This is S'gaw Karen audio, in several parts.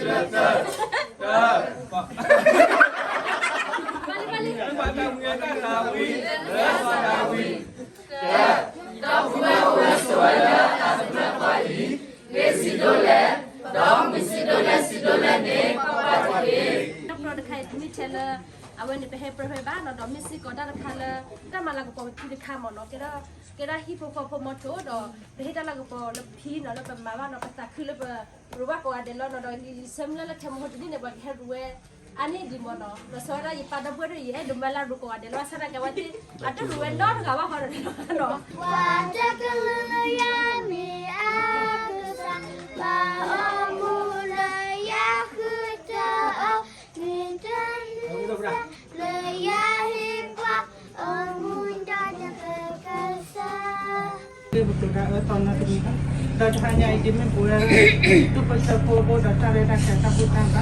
တၢ် တၢ် တၢ် တၢ် တၢ် တၢ် တၢ် တၢ် တၢ် တၢ် ဒီပုၢ်ဝဲၢ်အိၣ်ဝဲဆိးဝဲလၢအသးသမူအဖီအံၤ, မ့ၢ်စံးဒိၣ်လဲၣ်, ဒီးမ့ၢ်စံးဒိၣ်လဲၣ် စံးဒိၣ်လဲၣ်န့ၣ် ကွၢ်ကွၢ်တက့ၢ်. တၢ်ပြၢတခါအံၤ တမ့ၢ်ထဲလၢ အဝဲန့ၣ် ပဟဲပြၢဝဲဘၣ်နီၤ, ဒီးမ့ၢ်စ့ၢ်ကီးတၢ်တခါလၢ တၢ်မၤလၤကပီၤပဖံတခါမ့ၢ်နီၤ, ကဲဒၣ် ကဲဒၣ်ဟံၣ်ဖိဃီဖိမီၤထိးဒီး ပဟ့ၣ်တၢ်လၤကပီၤလၢပဖံနီၤ, လၢပမၤဘၣ်နီၤ, ပသးခုလၢပ ပရူးဘၣ်ကိးဂၤဒဲးလီၤနီၤ, ဒီးလံာ်ဆၢမုၢ်လၢ်လၢထဲမဟိတနံၣ်န့ၣ် ပှၤကဟဲရူးဝဲ အါန့ၢ်ဒံးမ့ၢ်နီၤ, ဒီးဆၢဝဲဒၣ်ယပၢ်ဒီပုၢ်ဝဲၢ်ဒီး ယအဲၣ်ဒိးမၤလၢရူးကိးဂၤဒဲးလီၤ, ဘၣ်ဆၣ်သနာ်က့ အဝဲသ့ၣ် အတရူးဝဲနီတဂၤဘၣ်ဃီဒီးနီၤ, ပှၤတကလုာ်လၢယၤမ့ၢ်အကစၢ်, ပှၤအီမူလၢယၤဃုထၢအီၤ, မ့ၢ်တၢ် လၢယၤဟ့ၣ်ပှၤအီမူဒါတကကစၢ်. ဒ်ပကတိၤတၢ်အၢသီနီတမံၤလီၤ. ဒီးတဟါညါအံၤ ဒ်မ့ၢ်ပဝဲ ဒူၣ်ဖိထၢဖိအဃိဒီး တၢ်ရဲၣ်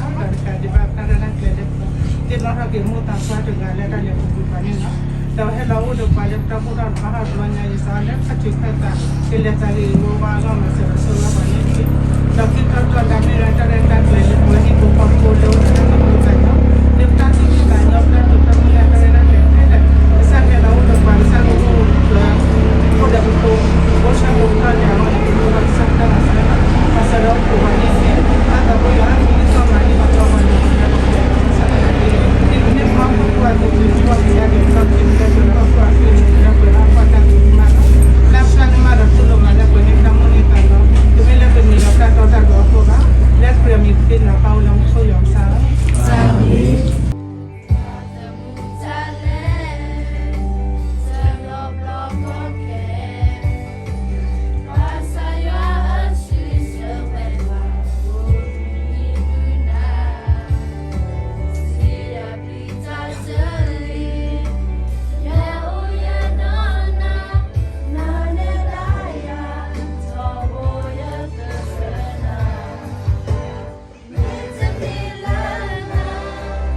တၢ်ကျဲၤတၢ်ဘူၣ်တၢ်ဘါ ဒီးတကးဒံးဘၣ်တၢ်ရဲၣ်တၢ်ကျဲၤလၢ သ့ၣ်နီၣ်ထီၣ်က့ၤမိၢ်သးပှၢ်တဂၤလၢတၢ်လဲၤပူၤကွံာ်ပှၤန့ၣ်လီၤ. ဒီးဟဲလီၤအိၣ်ဒီးပှၤလၢပတၢ်ဘူၣ်ထီၣ်ဘါထီၣ်တဘျီညါအံၤ စးလၢခီၣ်ထံးခီၣ်သး ကလဲၤသးဂ့ၤဂ့ၤဝါဝါအဂီၢ် မၤစၢၤဒီးဆိၣ်ဂ့ၤပှၤန့ၣ်တက့ၢ်. ဒီးခံတီတီလၢမ့ၢ်ဝဲတၢ်ရဲၣ်တၢ်ကျဲၤလၢပဝဲဟံၣ်ဖိဃီဖိလၢအိၣ်ဒီးတၢ်သူၣ်ဖှံသးညီ, လၢပတၢ်သူၣ်ဖှံသးညီ ပတၢ်တိာ်တၢ်မုၢ်လၢ်တၢ်ရဲၣ်တၢ်ကျဲၤဖဲလဲၣ်, ကစၢ်ဟဲလီၤအိၣ်ဒီးပှၤ ကစၢ်ကအိၣ်ဒီး အိၣ်ဒီးပဖိ အိၣ်ဆၢဖိကတီၢ်န့ၣ်အဂီၢ်န့ၣ် ပလိၣ်ဘၣ်ကစၢ်တၢ်မၤစၢၤ, မၤစၢၤဒီးပှၤန့ၣ်န့ၣ် တၢ်သးပှၢ်ယွၤ မ့ၢ်ကစီၣ်မၤန့ၢ်ပှၤဒီးပှၤန့ၣ် မၤစၢၤတၢ်သးပှၢ်ယွၤ ဒ်ပမ့ၢ်ပှၤ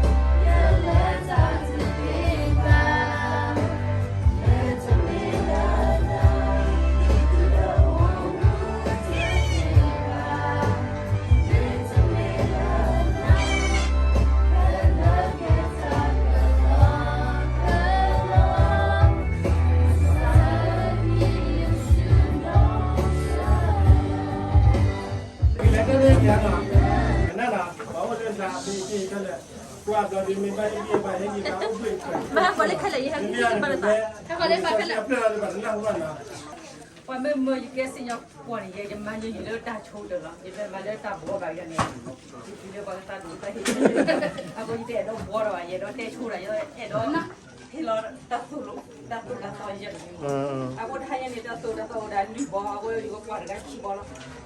ဟီၣ်ခိၣ်ဖိအသိး ပကထံၣ်ဘၣ်က့ၤတၢ်က့ၤကီၢ်က့ၤကဲထီၣ်ပှၤအဖီတၢ်ကမၣ်လီၤ. လၢပတၢ်ကမၣ်ဒီးတူၢ်လိာ်မးလၢပှဲၤန့ၢ်တၢ်မိၣ်န့ၢ်သးလီၤ. တမ့ၢ်လၢပမံၤဒီးတၢ်တီတၢ်လိၤအဃိဘၣ်. လၢခရံာ်အမံၤတက့ၢ် ပၢ်အိၣ်လၢမူခိၣ်ယွၤကစၢ်ဧၢ. အၤမ့ၣ်. ပှၤမ့ၢ်မၢယကဲစံၣ်ညီၣ်ကွီၢ်န့ၣ် ယမၤညီနုၢ်လၢတၢ်ဆိတၢ်လီၤ, ယမ့ၢ်မၤလၢတၢ်ဘှီဘၣ်ယၤန့ၣ်, ယမၤလၢတၢ်ဘှီဘၣ်ယၤန့ၣ်, ယဖံလၢပှၤကသးဒူၣ်တၢ်ဟ့ၣ်, အဃိယတအဲၣ်ဒိးဘှီဒီးဘၣ်, ယအဲၣ်ဒိးတဲဆိဒီး ယအဲၣ်ဒိး ဟ့ၣ်လီၤတၢ်သိၣ်လိ တၢ်သိၣ်တၢ်သီယဲၢ်တမံၤ, အဃိတဟါညါန့ၣ် တၢ်သိၣ်တၢ်သီအိၣ်ဒၣ်လွံၢ်ဘီ, အဃိယကကွၢ်တဂၤခံဘီလီၤ.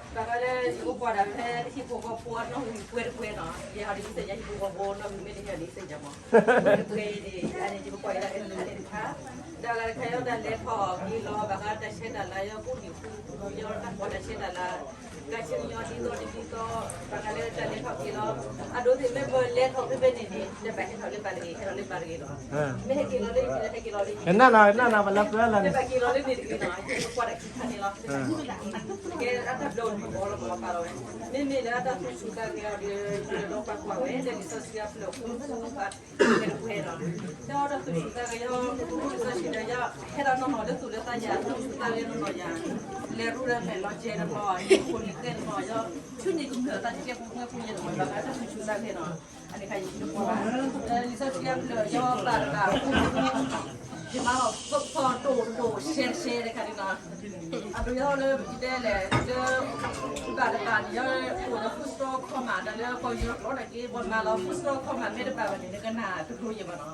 တၢ်ခါလၢယကကွၢ်ဒၣ်ဖဲဟံၣ်ဖိဃီဖိအနီၣ်ဝံၤပှဲၤတပှဲၤနီၤ, ယဟးဒ်စ့ၢ်ညါ ဟံၣ်ဖိဃီဖိနီၣ်ဝံၤမ့ၢ်တဟဲဒ်စ့ၢ်ညါမး, ပှဲၤတပှဲၤအံၤန့ၣ် အန့ၣ်ယကကွၢ်ဒၣ်ဖဲတခါန့ၣ်တခါ, ဒီးအဂၤတခါယီတၢ်လဲၤထီၣ်က့ၤလီၤ, ဘၣ်ဃးတၢ်ဆဲးတၢ်လၤ ယီကူၣ်နံၣ်ဃု ယီတၢ်ကီတၢ်ဆဲးတၢ်လၤ, ကါဆ့ကညီဒ်သိးဒ်သိး, ဘၣ်ဃးလၢတၢ်လဲၤထီၣ်က့ၤလီၤ, အဒိသ့ၣ်မ့ၢ်ပလဲၤထီၣ်ဖဲဖဲန့ၣ်န့ၣ် လဲၤဘၣ်ဟဲထီၣ်လၢပၢ်တဂ့ၤ, ဟဲထီၣ်လၢပၢ်တဂ့ၤလီၤ, မ့ၢ်ဟဲက့ၤလီၤလၢဟံၣ် ဟဲက့ၤလီၤလၢဟံၣ်, နနၤ နနၤ ပလၢပှဲၤလၢန့ၣ် လဲၤဘၣ်က့ၤလီၤလၢန့ၣ်တဂ့ၤနီၤ, ယကကွၢ်တၢ်ခံခါန့ၣ်လီၤ. ကဲအတၢ်ဘျၢအိၣ်တဘီလီၤ ပှၤပာ်လီၤဝဲ, မ့မ့ၢ်လၢအတၢ်သူၣ်ဆူၣ်သးဂဲၤအီၤဒီး ယအဲၣ်ဒိးပာ်ကွၢ်ဝဲ လၢလံာ်စီဆှံအဖျၢၣ်အဃိ ပှဲၤတပှဲၤလီၤ. ဒီးတၢ်သူၣ်ဆူၣ်သးဂဲၤ ယီ လံာ်စီဆှံဒီး ယီဟဲဒီးနီၢ်နီၢ်လၢသူၣ်လၢသးယၤ သူၣ်ဆူၣ်သးဂဲၤနီၢ်နီၢ်ယၤ, လဲၤရူဒီးမဲာ်လီၤကဲနီၢ်နီၢ် ယဖိလံၤဃဲနီၢ်နီၢ် ယီ ဆူန့ၢ်ကမျၢၢ်သးတကဲပူၤမွဲပူၤယဲၢ်တမံၤဘၣ် တၢ်သူၣ်ဆူၣ်သးဂဲၤနီၤ, အန့ၣ်ခါယံၤတပှဲၤဘၣ်, လံာ်စီဆှံအဖျၢၣ် ယီပာ်တဘၣ် ယမၤလီၤ သိၣ်သိၣ်တိၣ်တိၣ်ရှဲရှဲတခါန့ၣ်နီၤ, အဒိ ယီလၢပတဲလဲၣ် လၢ ဘၣ်တဘၣ်န့ၣ် ယီအိၣ်ဒီး food store ခီမး တၢ်လၢပှၤကညီကျိာ်နာ်က့ ပှၤမၤလီၤ food store ခီမး မ့ၢ်တဘၣ်ဘၣ်န့ၣ် နကနၣ်တကျိၤယဲၢ်ဘၣ်နီၤ,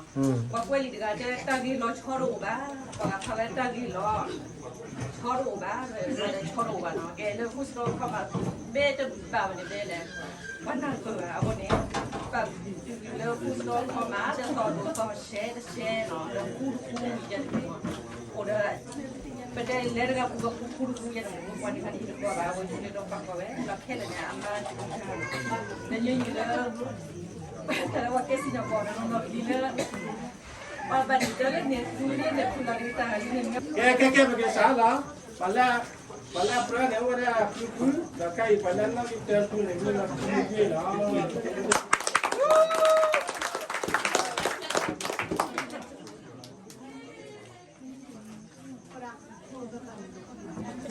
ပှၤကွဲးလံာ်တဂၤတဲ တၢ်ဂ့ၢ်လီၤဆီတအိၣ်ဘၣ်, ပှၤဂၤဖးဝဲတၢ်ဂ့ၢ်လီၤ ဆီတအိၣ်ဘၣ်, ဆီတအိၣ်ဘၣ်နီၤ, ကဲလၢ food store ခီမး မ့ၢ်တဘၣ်ဘၣ်န့ၣ် တဲလဲၣ် ပှၤနၢ်ပၢၢ်ဘၣ်အဃိန့ၣ်, ပာ်လၢ food store ခီမး တၢ်သိၣ်တိၣ်သိၣ်ရှဲတရှဲနီၤ ဒီးဃူတဃူယဲၢ်တမံၤ, အိၣ်ဒီး ပတဲလဲၤတဂၤပူၤဃူတဃူယဲၢ်တမံၤ ပှၤန့ၣ်ခါန့ၣ် ယတကွၢ်ဘၣ် အဝဲန့ၣ်ဒီးပာ်ကွၢ်ဝဲ ဒီးခဲလၢာ်န့ၣ် အမါ တယုၢ်ယုၢ်လၢ တၢ်လၢပှၤကဲစံၣ်ညီၣ်ကွီၢ်နီၤ နီၢ်နီၢ်ကလံၤလၢ ပှၤဘၣ်ဒ်တၢ်လၢန့ၣ် သူလၢန့ၣ် ဖုလီၤက့ၤတၢ်လၢန့ၣ် ကဲ ကဲ ကဲ ပကစးလီၤ ပှၤလၢ ပှၤလၢအပြၢန့ၣ် အိၣ်ဝဲဒၣ်ဃုဖု, ဒီးခဲအံၤပှၤလၢနီၣ်ဂံၢ်တၢဖုန့ၣ် မ့ၢ်လီၤဃုဖုန့ၣ်လီၤ.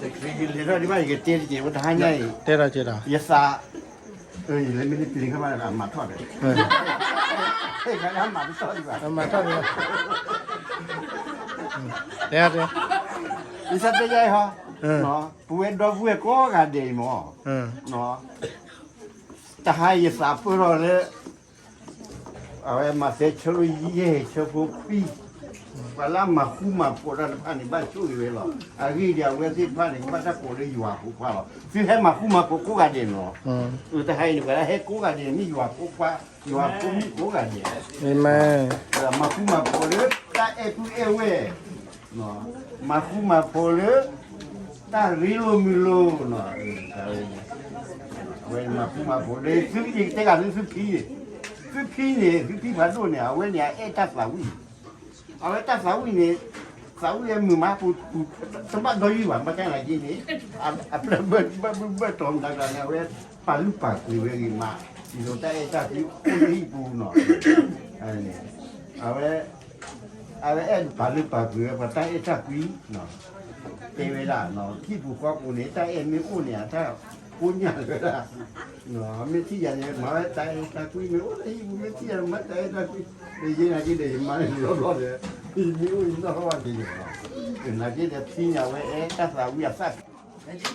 ယလဲၤထီၣ်ဒံးဘၣ် ယကတဲတက့ၢ် ဝဲတဟါညါအံၤ, တဲဒီးက့ၤဒီး ယသး, လၢမ့ၢ်တပျံၤခါမး အမၤထီၣ်ဒီး, မၤထီၣ်ဒံးဘၣ်, တဲတဲ, ယသးတဲယဲဟီ, ပဝဲဒီပုၢ်ဝဲၢ်ကိးဂၤဒဲးအံၤမ့ၢ်, တဟါယသးပၢၢ်ထီၣ်လၢ အဝဲမးသဲဆၢယဲၢ်ဆၢဖိခွံ, ပှၤလၢအမၤဃူမၤဖိးတၢ်တဖၣ်န့ၣ် ဘၣ်ဆိၣ်ဂ့ၤဝဲလီၤ. အဂ့ၢ်ဒ်အံၤ အဝဲသ့ၣ်တဖၣ်န့ၣ် ကဘၣ်တၢ်ကိးလၢယွၤဖိခွါလီၤ. သုဟဲမၤဃူမၤဖိးကိးဂၤဒဲးန့ၣ်လီၤ. တဟါအံၤန့ၣ် ပှၤလၢဟဲကိးဂၤဒဲးန့ၣ် မ့ၢ်ယွၤဖိခွါ, ယွၤဖိမုၣ်ကိးဂၤဒဲး, မၤဃူမၤဖိးလၢတၢ်အဲၣ်ပုၢ်အဲၣ်ဝဲၢ်, မၤဃူမၤဖိးလၢ တၢ်ရ့လိာ်မုာ်လိာ်, အဝဲမၤဃူမၤဖိးဒီး သုကတဲဂၤသုသုဖံန့ၣ်, သုဖံန့ၣ် သုဖံဖးဒိၣ်န့ၣ် အဝဲန့ၣ်အအဲၣ်တၢ်သးဝံၣ်, အဝဲတၢ်သးဝံၣ်န့ၣ်, သးဝံၣ်အမုာ်မးပူၤ, တဘၣ်ဒီယုၢ်ဘၣ် ဘၣ်ဆၣ်သနာ်က့န့ၣ်, အပျဲၢ်ဘၢၣ်ဘၢၣ်ဘၢၣ်တီၤမတၤတဂၤန့ၣ် အဝဲပာ်လုၢ်ပာ်ပှ့ၤဝဲဂ့ၤမး, ဒ်သိးတၢ်အဲၣ်တၢ်ကွံအိၣ်လၢဟံၣ်ပူၤန့ၣ်, အဝဲ အဝဲအဲၣ်ပာ်လုၢ်ပာ်ပှ့ၤဝဲပှၤတၢ်အဲၣ်တၢ်ကွံ, တဲဝဲဒၣ်, ဟံၣ်ပူၤဃီပူၤန့ၣ် တၢ်အဲၣ်မ့ၢ်အိၣ်န့ၣ် အတၢ်ကိညၢ်လၢဝဲဒၣ်, မ့ၢ်ထံၣ်ယၤန့ၣ် မၤဝဲတၢ်အဲၣ်တၢ်ကွံ မ့ၢ်အိၣ်လၢဟံၣ်ပူၤ မ့ၢ်ထံၣ်ယၤန့ၣ် မၤတၢ်အဲၣ်တၢ်ကွံ, မ့ၢ်ယဲနာ်က့ဒီးယမါန့ၣ်လီၤဘျီဒီး, မ့ၢ်အိၣ်ယနီၢ်ထီၣ်ဘၣ်က့ၤန့ၣ်, နာ်က့ဒီးဖံန့ၣ် အဝဲအဲၣ်တၢ်သးဝံၣ်အသၣ် စံၣ်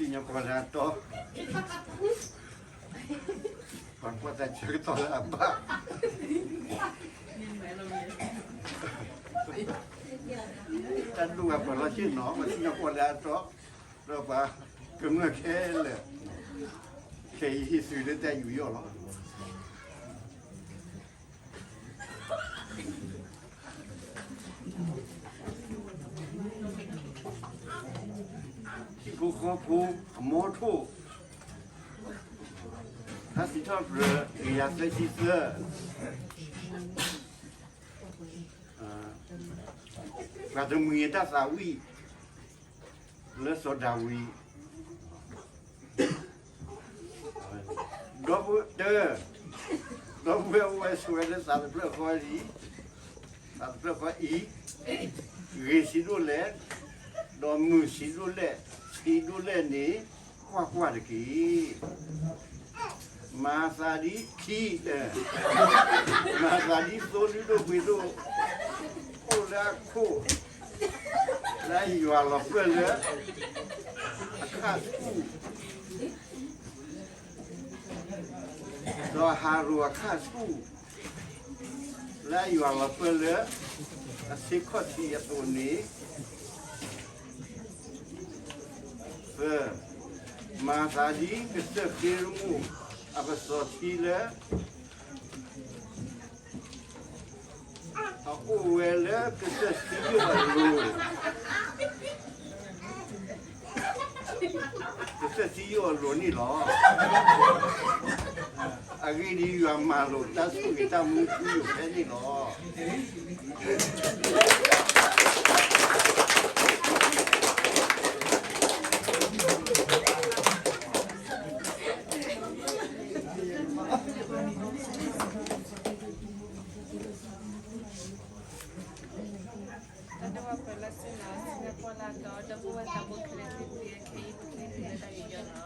ညီၣ်ကွီၢ်လၢအတီ, ပှၤကွၢ်တၢ်ဆၢကတီၢ်လၢအဘၣ်, တၢ်ဒိၣ်ဝဲပှၤလီၢ်ဆ့ၣ်နီၤ ပှၤစံၣ်ညီၣ်ကွီၢ်လၢအတီ, ဒီးပှၤကမျၢၢ်ခဲလၢာ်, ခဲအံၤဟ့ၣ်သုလၢတၢ်ယူးယီၣ်လီၤ. ဟံၣ်ဖိဃီဖိအမီထိၣ်, တၢ်စံးထီၣ်ပတြၢၤ ကယၤသၢဆံသၢ, ပှၤတမှံၤအတၢ်သးဝံၣ် လၢစီၤဒၤဝံး, ဒီပုၢ်ဝဲၢ်, ဒီပုၢ်ဝဲၢ်အိၣ်ဝဲဆိးဝဲလၢသးတဖျၢၣ်ဃီအံၤ, သးတဖျၢၣ်ဃီအံၤ, ဂ့ၤဆံးဒိၣ်လဲၣ်, ဒီးမုာ်ဆံးဒိၣ်လဲၣ်, ဆံးဒိၣ်လဲၣ်န့ၣ်, ကွၢ်ကွၢ်တက့ၢ်. မၤသးဒ်ခံ, မၤသးဒ်သိလံၣ်ဒိၣ်ပှ့ၤဒိၣ်, အိၣ်လၢအခိၣ်, လၢယွၤလီၤပၢၢ်လၢ အခၣ်ဆူၣ်, ဒီးဟးရိၤအခၣ်ဆူၣ်, လၢယွၤလီၤပၢၢ်လၢ အဆ့ခီၣ်ထံးအသိးန့ၣ်, သၢ, မၤသးဒ်ကစၢၢ်ဃ့ရမိၣ် အပစီၤထံလၢ အအိၣ်ဝဲလၢကစၢၢ်စံယိၣ်အလိၤ, ကစၢၢ်စံယိၣ်အလိၤန့ၣ်လီၤ. အဂ့ၢ်ဒ်အံၤ, ယွၤမၤလိာ်တၢ်ဆိၣ်ဂ့ၤတၢ်မူထူယိာ်ဖဲန့ၣ်လီၤ. တၢ်ဒိၣ်ဝဲပှဲၤလၢစ့ၢ်နီၤ စံၣ်ညီၣ်ကွီၢ်လၢအတီ, ဒီပုၢ်ဝဲၢ်သးဘိခဲလၢာ်သ့ၣ်တဖၣ် ခဲအံၤပကလဲၤတုၤလၢတၢ်ယူးယီၣ်လီၤ.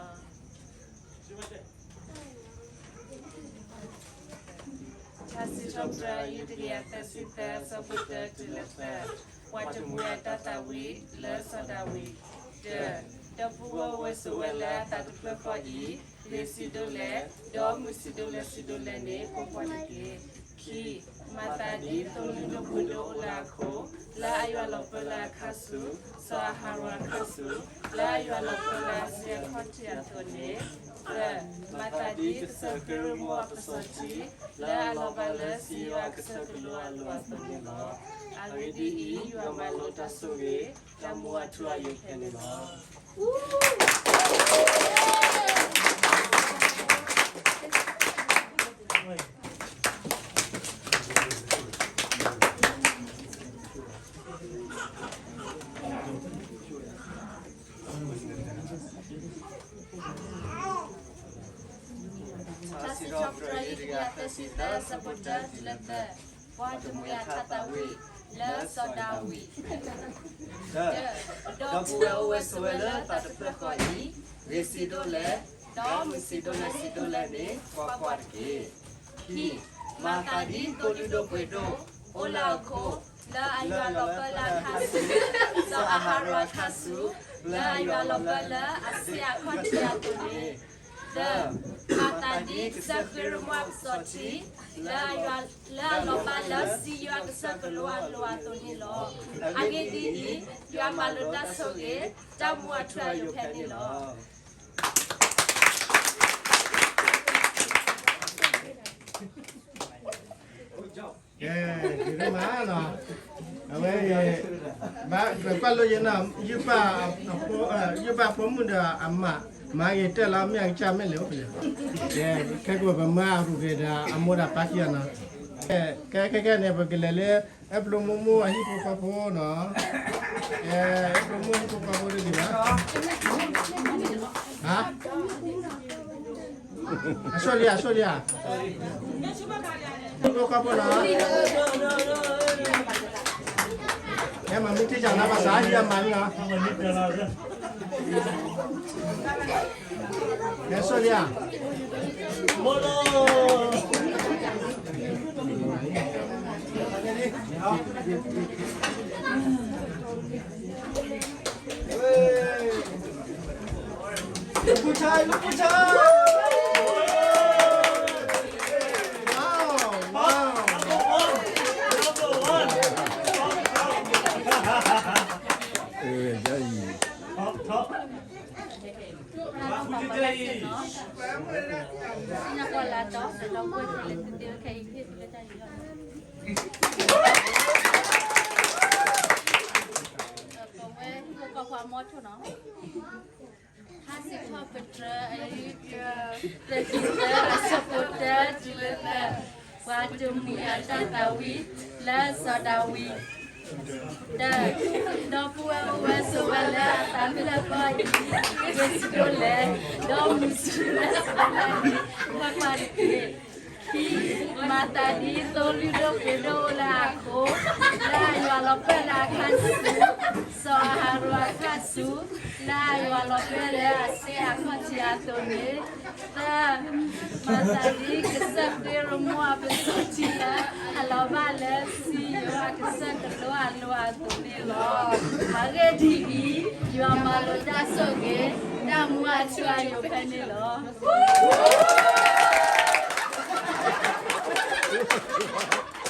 ထါစံးထီၣ်ပတြၢၤ အယူၢ်တကယၤသၢဆံသၢ အဆၢဖိတၢတုၤလၢသၢ, ပှၤတမှံၤအတၢ်သးဝံၣ်လၢစီၤဒၤဝံး, တၢ, ဒီပုၢ်ဝဲၢ်အိၣ်ဝဲဆိးဝဲလၢအသးတဖျၢၣ်ဃီအံၤ, ဂ့ၤဆံးဒိၣ်လဲၣ်, ဒီးမုာ်ဆံးဒိၣ်လဲၣ်ဆံးဒိၣ်လဲၣ်န့ၣ် ကွၢ်ကွၢ်တက့ၢ်. ခံ, မၤသးဒ်သိလံၣ်ဒိၣ်ပှ့ၤဒိၣ်အိၣ်လၢအခိၣ်, လၢအယွၤလီၤပၢၢ်လၢအခၣ်ဆူၣ်, စီၤအၤဟရိၣ်အခၣ်ဆူၣ်, လၢအယွၤလီၤပၢၢ်လၢအဆ့ခီၣ်ထံးအသိးန့ၣ်, သၢ, မၤ သးဒ်ကစၢၢ်ဃ့ရမူအပစီၣ်ထံ လၢအလီၤဘၣ်လၢစံယိၤအကစၢၢ်ကလိအလိၤအသိးန့ၣ်လီၤ. အဂ့ၢ်ဒ်အံၤ, ယွၤမၤလိတၢ်ဆိၣ်ဂ့ၤ, တၢ်မူအထူအယိာ်ဖဲန့ၣ်လီၤ. ထါစံးထီၣ်ပတြၢၤ အဆၢဒိၣ်တဆံသၢ အဆၢဖိတၢတုၤလၢသၢ, ပှၤတမှံၤအတၢ်သးဝံၣ် လၢစီၤဒၤဝံး, ဒီပုၢ်ဝဲၢ်အိၣ်ဝဲဆိးဝဲလၢသးတဖျၢၣ်ဃီအံၤ, ဂ့ၤစံးဒိၣ်လဲၣ်, ဒီးမုာ်စံးဒိၣ်လဲၣ်စံးဒိၣ်လဲၣ်န့ၣ် ကွၢ်ကွၢ်တက့ၢ်. ခံ, မၤသးဒ်သိလုၢ်ဒိၣ်ပှ့ၤဒိၣ် အိၣ်လၢအခိၣ်, လၢအယွၤလီၤပၢလၢအခါဆူ, စီၤအၤဟရိၣ်အခါဆူ, လၢအယွၤလီၤပၢလၢအဆံးအခီၣ်ထံးအသိးန့ၣ်, သၢ, မၤသးဒ်ကစၢၢ်ဃ့ရမူအပစီၣ်ထံ လၢအလီၤဘၣ်လၢစံယိၤအကစၢၢ်ကလိအလိၤအသိးန့ၣ်လီၤ. အဂ့ၢ်ဒ်အံၤ, ယွၤမၤလိတၢ်ဆိၣ်ဂ့ၤ, တၢ်မူအထူအယိာ်ဖဲန့ၣ်လီၤ. ကဲ, ဒ်မးနီၤ, အဝဲ, ဘၣ်ကွၢ်လိယဲနီၤ, ယုၢ်ပၢ်ဖိမုၣ်ဒီးအမါ, မၤဂ့ၤတၢၢ်လီၤ မ့ၢ်အကစၢ်မ့ၢ်လဲၤအိၣ်ဖဲလဲၣ်, ကဲ, ခဲကိးပမၢအရူၤက့ၤဒီးအမိၢ်ဒီးပၢ်ခံဂၤနီၤ, ကဲ, ခဲခဲန့ၣ် ပကလဲၤလၢ အဲၣ်ဖျိမိၢ်မိၢ်အဟံၣ်ဖိဃီဖိနီၤ, ကဲ, အဲၣ်ဖျိမိၢ်ဟံၣ်ဖိဃီဖိတဂ့ၤဘၣ်, ဟါ အဆိၣ်လံ အဆိၣ်လံ, ဟံၣ်ဖိဃီဖိနီၤ, ကဲမၤမ့ၢ်ထံၣ်စၢ်နၤဘၣ်ဆၣ်ဟံၣ်အမၤလံနီၤ, ကဲဆိၣ်လံဧါ, ပဝဲဟံၣ်ဖိဃီဖိအမီထိၣ်နီၤ, ထါစံးထီၣ်ပတြၢၤ အဆၢဒိၣ်တဆံသၢ အဆၢဖိတၢတုၤလၢသၢ, ပှၤတမှံၤအတၢ်သးဝံၣ် လၢစီၤဒၤဝံး, တၢ, ဒီပုၢ်ဝဲၢ်အိၣ်ဝဲဆိးဝဲလၢအသးဖျၢၣ်ဃီအံၤ, ဂ့ၤစံးဒိၣ်လဲၣ်, ဒီးမုာ်စံးဒိၣ်လဲၣ်စံးဒိၣ်လဲၣ်န့ၣ် ကွၢ်ကွၢ်တက့ၢ်. ခံ, မၤသးဒ်သိလုၢ်ဒိၣ်ပှ့ၤဒိၣ်အိၣ်လၢအခိၣ်, လၢအယွၤလီၤပၢလၢအခါဆူ, စီၤအၤဟရိၣ်အခါဆူ, လၢအယွၤလီၤပၢလၢအဆံးအခီၣ်ထံးအသိးန့ၣ်, သၢ, မၤသးဒ်ကစၢၢ်ဃ့ရမူအပစီၣ်ထံလၢ အလီၤဘၣ်လၢစံယိၤအကစၢၢ်ကလိအလိၤအသိးန့ၣ်လီၤ. အဂ့ၢ်ဒ်အံၤ, ယွၤမၤလိတၢ်ဆိၣ်ဂ့ၤ, တၢ်မူအထူအယိာ်ဖဲန့ၣ်လီၤ.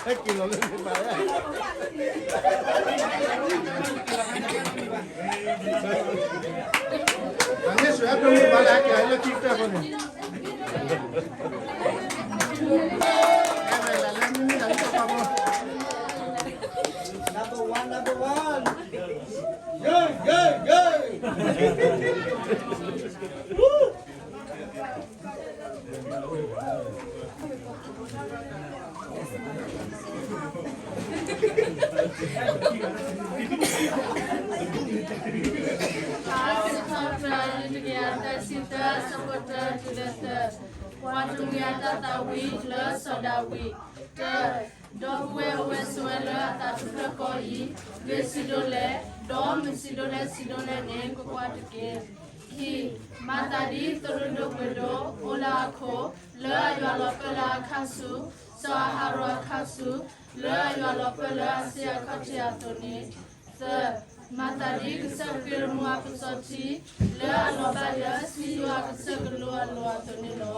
ဟဲက့ၤလီၤလၢန့ၣ်ဘၣ်, အန့ၣ်စှၤပမုၢ်ဘၣ်လၢအကဲလၢခံကတၢၢ်ဖိန့ၣ်, အဲၣ်ဝဲလၢလၢမုၢ်မုၢ်လၢလၢပှၤဖိ, number one, number one, yeah, yeah, yeah. ထါစံးထီၣ်ပတြၢၤ အဆၢဒိၣ်တကယၤသၢဆံသၢ အဆၢဖိတၢတုၤလၢသၢ, ပှၤတမှံၤအတၢ်သးဝံၣ် လၢစီၤဒၤဝံး, တၢ, ဒီပုၢ်ဝဲၢ်အိၣ်ဝဲဆိးဝဲလၢအသးတဖျၢၣ်ဃီအံၤ, ဂ့ၤစံးဒိၣ်လဲၣ်, ဒီးမုာ်စံးဒိၣ်လဲၣ်စံးဒိၣ်လဲၣ်န့ၣ် ကွၢ်ကွၢ်တက့ၢ်. ခံ, မၤသးဒ်သိလုၢ်ဒိၣ်ပှ့ၤဒိၣ် အိၣ်လၢအခိၣ်, လၢအယွၤလီၤပၢလၢအခါဆူ, စီၤအၤဟရိၣ်အခါဆူ, လၢအယွၤလီၤပၢလၢအဆံးအခီၣ်ထံးအသိးန့ၣ်, သၢ, မၤသးဒ်ကစၢၢ်ဃ့ရမူအပစီၣ်ထံ, လၢအလီၤဘၣ်လၢစံယိၤအကစၢၢ်ကလိအလိၤအသိးန့ၣ်လီၤ.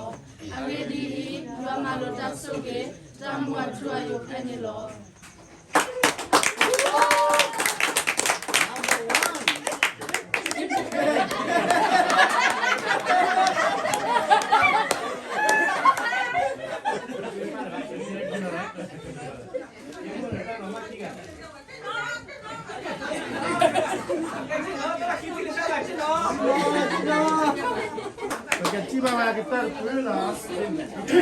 အဂ့ၢ်ဒ်အံၤ, ယွၤမၤလိတၢ်ဆိၣ်ဂ့ၤ, တၢ်မူအထူအယိာ်ဖဲန့ၣ်လီၤ. ပၢ်တမၢလီၤ. ထါစံးထီၣ်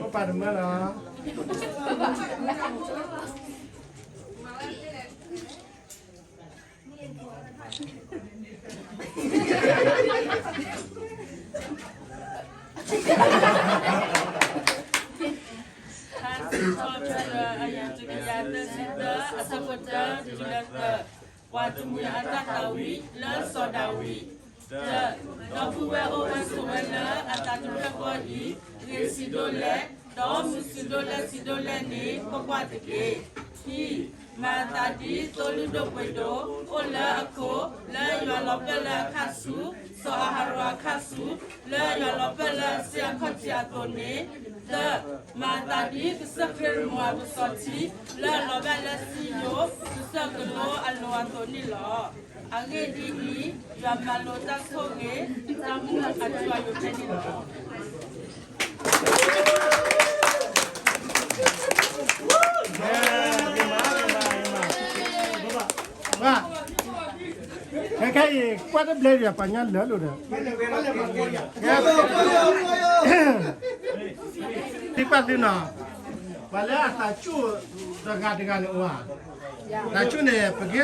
ပတြၢၤ အယဲၢ်တကယၤသၢဆံသၢ အဆၢဖိတၢတုၤလၢသၢ, ပှၤတမှံၤအတၢ်သးဝံၣ်လၢစီၤဒၤဝံး, တၢ, ဒီပုၢ်ဝဲၢ်အိၣ်ဝဲဆိးဝဲလၢအတၢ်တဖျၢၣ်ဃီအံၤ ဂ့ၤဆံးဒိၣ်လဲၣ်, ဒီးမုာ်ဆံးဒိၣ်လဲၣ်ဆံးဒိၣ်လဲၣ်န့ၣ် ကွၢ်ကွၢ်တက့ၢ်. ခံ, မၤအသးဒ်သိလုၣ်ဒိၣ်ပှ့ၤဒိၣ် အိၣ်လၢအခိၣ် လၢယွၤလီၤပၢၢ်လၢအခၣ်ဆူၣ်, စီၤအၤဟရိၣ်အခၣ်ဆူၣ်, လၢယွၤလီၤပၢၢ်လၢစ့အခီၣ်ထံးအသိးန့ၣ်, သၢ, မၤအသးဒ်ကစၢၢ်ခရံာ်မိၢ်အပစီၤထံ လၢအလီၤဘၣ်လၢစံယိၣ် ကစၢၢ်ကလိအလိၤအသိးန့ၣ်လီၤ. အဂ့ၢ်ဒ်အံၤ, ယွၤမၤလိတၢ်ဆိၣ်ဂ့ၤ တၢ်မူအထူအယိာ်ဖဲန့ၣ်လီၤ. ခဲခဲအံၤ ကွၢ်တဘျဲယၤ ပှၤညါလၢာ်လိာ်ဒီး သံကွၢ်သုနီၤ, ပှၤလၢအသးစူၣ်တဂၤတဂၤန့ၣ်အိၣ်ဧါ, သးစူၣ်န့ၣ် ပက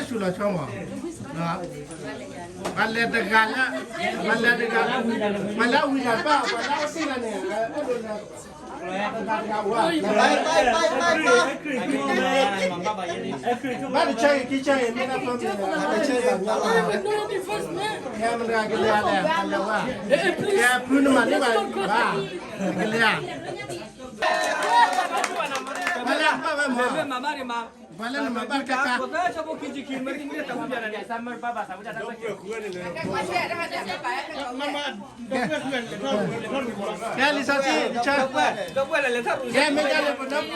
ဟ့ၣ်ဆူၣ်လီၤဆီမး, ပှၤလဲၤတဂၤလၢ, ပှၤလဲၤတဂၤ, ပှၤလၢအဝံၤတၢ်ပၢ် ပှၤလၢအအိၣ်သ့ၣ်တဂၤန့ၣ် အဲၣ်ဒိးလၢ ဘၣ်တဆၢအံၤ ခံဆၢအံၤ မ့ၢ်တၢ်ဖျီမ့ၢ်, ဟဲမတၤကလဲၤလဲၤလဲၤဝဲ, ဟဲဖုနမၤန့ၢ်ဘၣ်ဘၣ်, မၤလၢဘၣ်ဝဲမၤ, ပှၤလၢနမၤဘၣ်တကါ, ကဲလံာ်စီဆှံတဆၢ, ကဲမ့ၢ်ဒ်လဲၣ် ပ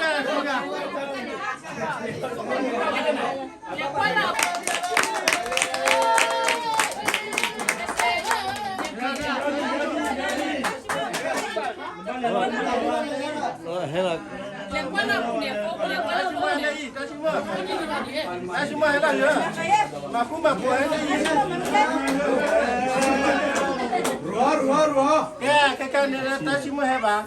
ဒီပုၢ်ဝဲၢ်တဂၤ, ဟဲလီၤ တၢ်ဆိကမိၣ်ဟဲလီၤလၢ, မၤဃူမၤဖိးဟဲလၢအံၤ, ကဲ, ခဲခဲန့ၣ် တၢ်ဆိကမိၣ်ဟဲဘၣ်,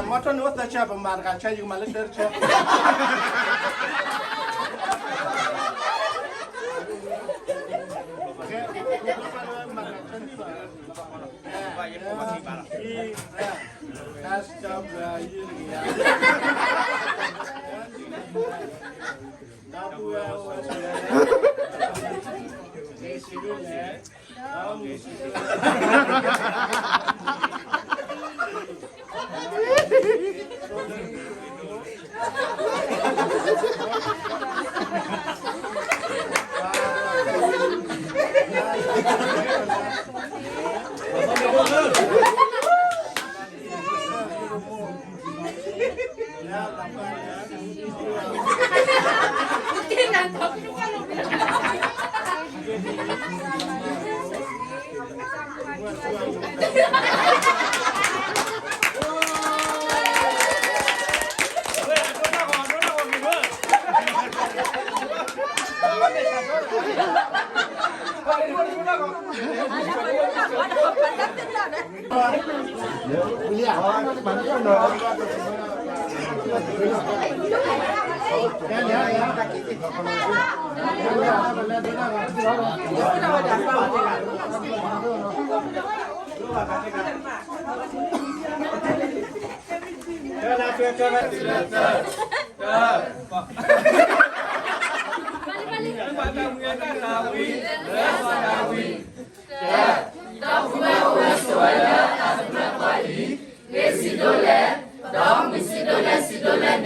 မီထိၣ်န့ၣ်အိၣ်သၢဆၢ ပမၤတဂၤဆၢ ယကမၤလၢသၢဆၢ, ကဲ, မၤတဂၤဆၢန့ၣ်ဘၣ် ဂ့ၤဆံးဒိၣ်လဲၣ်, ဒီးမုာ်ဆံးဒိၣ်လဲၣ်ဆံးဒိၣ်လဲၣ်န့ၣ် ကွၢ်ကွၢ်တက့ၢ်. ခံ,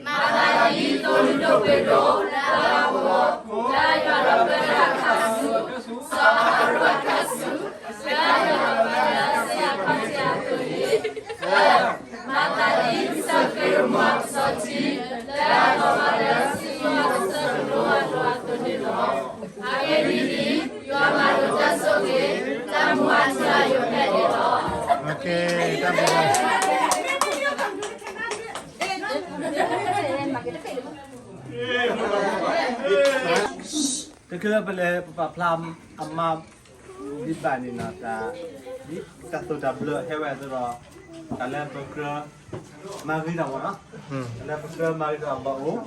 မၤသးဒ်သိလုၣ်ဒိၣ်ပှ့ၤဒိၣ် လၢအဂီၢ်လၢယွၤလီၤပၢၢ်လၢအခၣ်ဆူၣ်, စီၤအၤဟရိၣ်အခၣ်ဆူၣ်, လၢယွၤလီၤပၢၢ်လၢစ့အခီၣ်ထံးအသိးန့ၣ်, သၢ, မၤသးဒ်ကစၢၢ်ခရံာ် တချုးလၢပလဲၤပပာ်ဖျါအမါ ဒ်ဘၣ်န့ၣ်နီၤ တၢ် ဒ်တၢ်သိၣ်တၢ်ဘျၢဟဲဝဲအသိးဒီး တၢ်လၢပကြၢးမၤဂ့ၤတၢ်မ့ၢ်နီၤ, တၢ်လၢပကြၢးမၤဂ့ၤတၢ်ဘၣ်အိၣ်,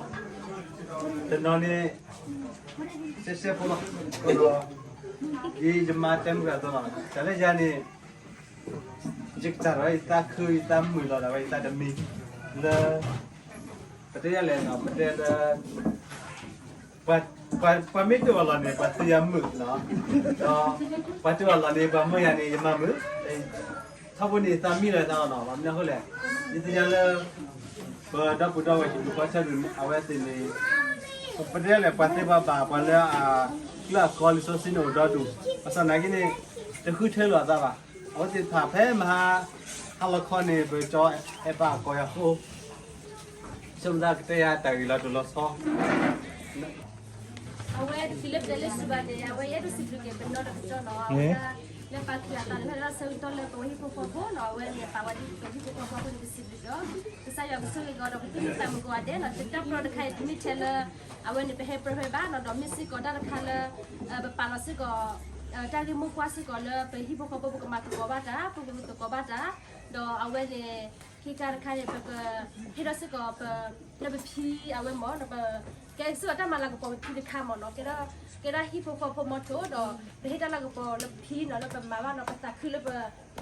တနီၤန့ၣ် ရှဲရှဲဖိလီၤ, ဒီး ဒ်ယမါတဲမုၢ်ဂၤအသိးလီၤ, တၢ်လၢယၤန့ၣ် ယကစၢ်ဒီးယသးခုယသးမုာ်လီၤဒၣ်ဝဲယသးတမံၤ လၢ ပတဲယၤလဲၣ်နီၤ ပတဲလၢ ပှၤ ပှၤမ့ၢ်တအိၣ်အလီၢ်န့ၣ် ပှၤသုယၤမုာ်နီၤ, ဒီး ပှၤတအိၣ်အလီၢ်န့ၣ် ပှၤမၢယၤန့ၣ် ယမၤမုာ်, ထီဘိန့ၣ် ယသးမံလီၤယသးလီၤနီၤ, ဘၣ်မနုၤအဃိလဲၣ်, ယသ့ၣ်ညါလၢ ပဒီပုၢ်ဒီဝဲၢ်ဟံၣ်ဖိဃီဖိဆၢဒိၣ်န့ၣ် အဝဲသ့ၣ်န့ၣ် ပတဲလဲၣ် ပှၤသ့ပှၤဘၣ် ပှၤလၢအကျၢၤအကီလံာ်စီဆှံန့ၣ်အိၣ်ဒီဒူၣ်, ဘၣ်ဆၣ်သနာ်က့န့ၣ် တဃုထၢလိာ်အသးဘၣ်, အဝဲသ့ၣ်တဖၣ်ဖဲမဟါ ဟါလီၤခီန့ၣ် ပကၠီအဲၣ်ပာ်ကီၢ်ယၤဃိ ဆိမိၣ်သးကတဲယၤတၢ်ဂ့ၢ်လီၤတိၢ်လီၤဆီ အဝဲတချုးလၢပလဲၤလၢစူၤဘၣ်န့ၣ် အဝဲယအဲၣ်ဒိးစံးဘျုးက့ၤပနီၢ်တကတီၢ်နီၤ, အဝဲဒၣ် လၢပာ်ဖှိၣ်အသးလၢတၢ်ဆၢကတီၢ်လၢပဝဲဟံၣ်ဖိဃီဖိနီၤ, အဝဲန့ၣ်ပာ်ဝဲဒ်ပဟံၣ်ဖိဃီဖိအဃိန့ၣ် ပစံးဘျုးဒီး ကစၢ်ယွၤကဆိၣ်ဂ့ၤက့ၤဒီးပသူၣ်မံသးမုာ်ကိးဂၤဒဲးနီၤ, တၢ်ပျီတခါအံၤတမ့ၢ်ထဲလၢ အဝဲန့ၣ်ပဟဲပြၢပြၢဘၣ်နီၤ, ဒီးမ့ၢ်စ့ၢ်ကီးတၢ်တခါလၢ ပပာ်လီၤစ့ၢ်ကီး တၢ်ဂ့ၢ်မိၢ်ပှၢ်စ့ၢ်ကီးလၢပဟံၣ်ဖိဃီဖိ ပကမၤသကိးဘၣ်တၢ်, ပကမၤသကိးဘၣ်တၢ်, ဒီးအဝဲန့ၣ် ခံခါတခါန့ၣ် ပကဟ့ၣ်ထီၣ်စ့ၢ်ကီး လၢပဖံအဝဲမ့ၢ်နီၤ, ကဲစ့ၢ်ကီးတၢ်မၤလၤကပီၤပဖံတခါမ့ၢ်နီၤ, ကဲဒၣ် ကဲဒၣ်ဟံၣ်ဖိဃီဖိမီၤထိးဒီး ပဟ့ၣ်တၢ်လၤကပီၤလၢပဖံနီၤ, လၢပမၤဘၣ်နီၤ, ပသးခုလၢပ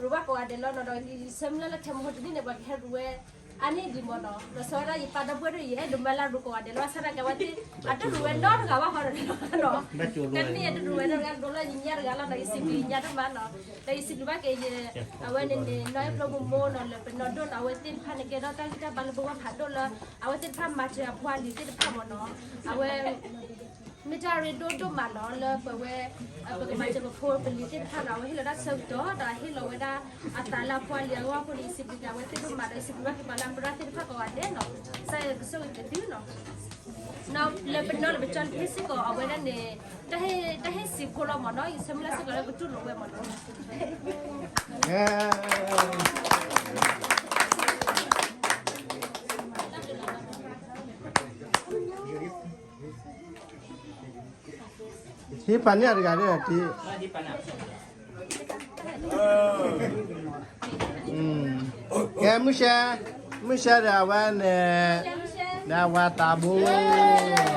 ရူးဘၣ်ကိးဂၤဒဲးလီၤနီၤ, ဒီးယဆၢမုၢ်လၢ်လၢခဲမုၢ်ဟိတနံၣ်န့ၣ် ပှၤကဟဲရူးဝဲ အါန့ၢ်ဒံးမ့ၢ်နီၤ, ဒီးဆၢဝဲဒၣ်ယပၢ်ဒီပုၢ်ဝဲၢ်ဒီး ယအဲၣ်ဒိးမၤလၢရူးကိးဂၤဒဲးလီၤ, ဘၣ်ဆၣ်သနာ်က့အဝဲသ့ၣ် အတရူးဝဲနီတဂၤဘၣ်ဃီဒီးနီၤ, တနံၣ်အတရူးဝဲနီတဂၤ ဒိလီၤယညါတဂၤလီၤ, ဒီးယစံးဘျုးယညါဒိၣ်မးနီၤ, ဒီးယစံးဘျုးဘၣ်က့ၤယ အဝဲန့ၣ်န့ၣ် နီၢ်အဲၣ်ဖျိမိၢ်မိၢ်နီၤ, လၢပနီၢ်ဒိၣ်နီၤ, အဝဲသ့ၣ်တဖၣ်န့ၣ်ကဲထီၣ်တၢ်ဂံၢ်တၢ်ဘါလၢပဂီၢ်ဖးဒိၣ်လၢ အဝဲသ့ၣ်တဖၣ်မၤစၢၤအဖိအလံၤသ့ၣ်တဖၣ်မ့ၢ်နီၤ, အဝဲ မ့ၢ်တၢ်ရ့ဒိၣ်ဒိၣ်မးနီၤ လၢပဝဲ ပကမၤစၢၤပဖိပလံၤသ့ၣ်တဖၣ်နီၤ, အဝဲဟ့ၣ်လီၤတၢ်ဆၢကတီၢ် ဒီးဟ့ၣ်လီၤဝဲဒၣ်အသးလၢအဖိအလံၤအဂီၢ်အဃိန့ၣ် ယစံးဘျုးက့ၤအဝဲသ့ၣ်ဒိၣ်မးဒီး ယစံးဘျုးဘၣ်က့ၤပှၤလၢအမၤတၢ်သ့ၣ်တဖၣ်ကိးဂၤဒဲးနီၤ, ကစၢ်ယွၤကဆိၣ်ဂ့ၤက့ၤသုနီၤ, လၢပနီၢ်လၢပကၠီလံစ့ၢ်ကီးအဝဲဒၣ်န့ၣ် တၢ်ဟ့ၣ် တၢ်ဟ့ၣ်စံးဖိလီၤမ့ၢ်နီၤ, ယဆၢမုၢ်လၢ်စ့ၢ်ကီးလၢကတူၢ်လိာ်ဝဲမ့ၢ်နီၤ ဟံးပာ်န့ၢ်အတဂၤဒီး ကဲ မုၢ်ရှဲ, မုၢ်ရှဲဒီးအဝဲန့ၣ် ဒီးအဝၤသးဘိ, ကဲ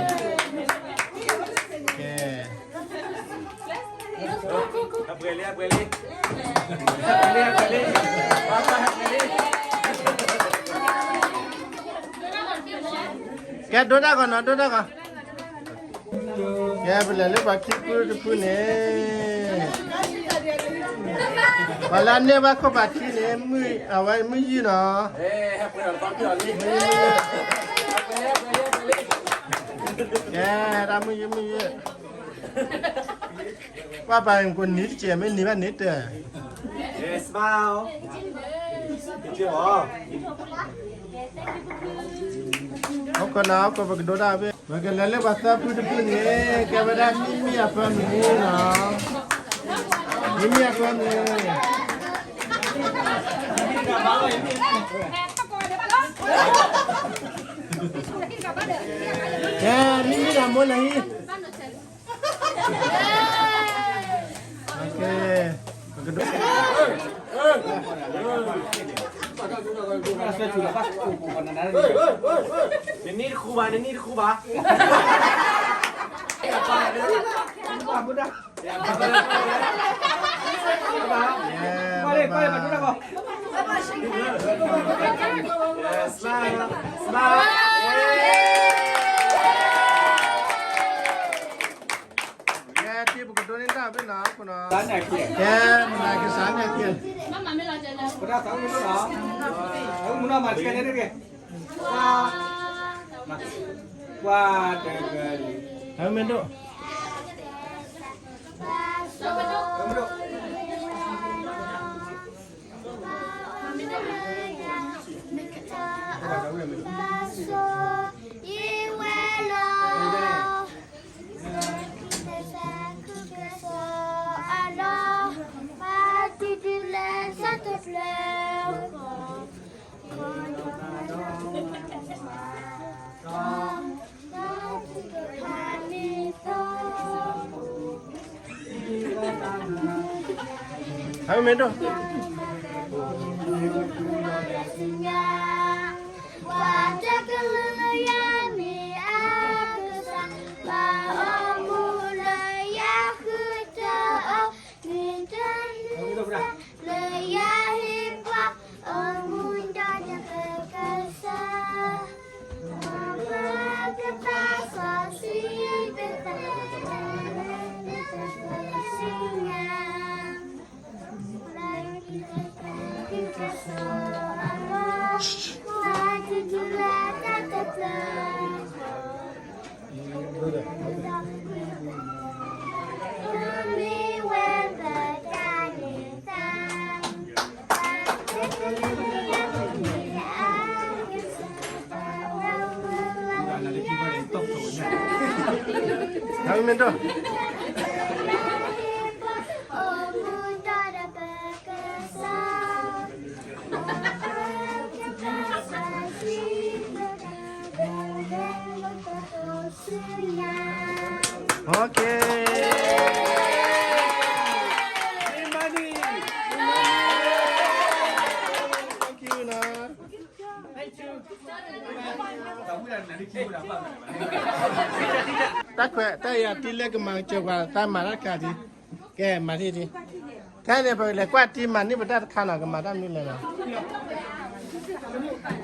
ကဲ ဒိတၢ်ဂီၤနီၤ ဒိတၢ်ဂီၤ, ကဲ ပလဲၤလၢပှၤခံဖုတဖုန့ၣ်, ပှၤလၢအန့ၢ်ဘၣ်ခိၣ်ပာ်ထံန့ၣ် အဝဲမုၢ်ယုၢ်နီၤ, မုၢ်ယုၢ်, ကဲ တၢ်မုၢ်ယုၢ်မုၢ်ယုၢ်, ပှၤပာ်ကိးနံၤတကဲး မ့ၢ်နံၤဘၣ်န့ၣ်တၢ် ဟီၣ်ခိၣ်နီၤ ဟီၣ်ခိၣ်ပကဒိတၢ်ဘ့ၣ်, ပကလဲၤလၢပှၤသၢဖုတဖုန့ၣ် ကဲဝဲဒၣ်မံမံအဖၢမုၢ်နီၤ, မံမံအဖၢမုၢ်, ကဲ မံမံဒီးမိၢ်လၢဟံၣ် နနံၣ်တဃူဘၣ် နနံၣ်တဃူဘၣ်, ကဲ တံၤပကဒိန့ၢ်တၢ်ဘ့ၣ်နီၤ ခိၣ်နီၤ, ကဲ မနၤကစၢ်န့ၣ်က့ၤ, ကွၢ်တဂၤလံ, မ့ၢ်ဒိၣ် ယဝဲလီၤ. ဟဲမ့ၢ်ဒိၣ်, ပှၤတကလုာ်လၢယၤမ့ၢ်အကစၢ်, ပှၤအိၣ်မူလၢယၤဃုထၢအီၤ, မ့ၢ်တၢ်လၢယၤဟ့ၣ်ပှၤ အိၣ်မူဒီးတၢ်ကကစၢ်, ပကဘၣ်စီဆှံပသး ဟဲမ့ၢ်ဒိၣ်, Okay. Thank you နီၤ. တၢ်ခွဲးတၢ်ယာ်တံၤလၢကမၤစၢၤပှၤ တၢ်မၤတၢ်တခါဒံး, ကဲမၤထံၣ်ဒံး, ခဲန့ၣ် ပကလဲၤကွၢ်တံၤမၤန့ၢ်ပတၢ်တခါနီၤ ကမၤတၢ်မနုၤလဲၣ်နီၤ.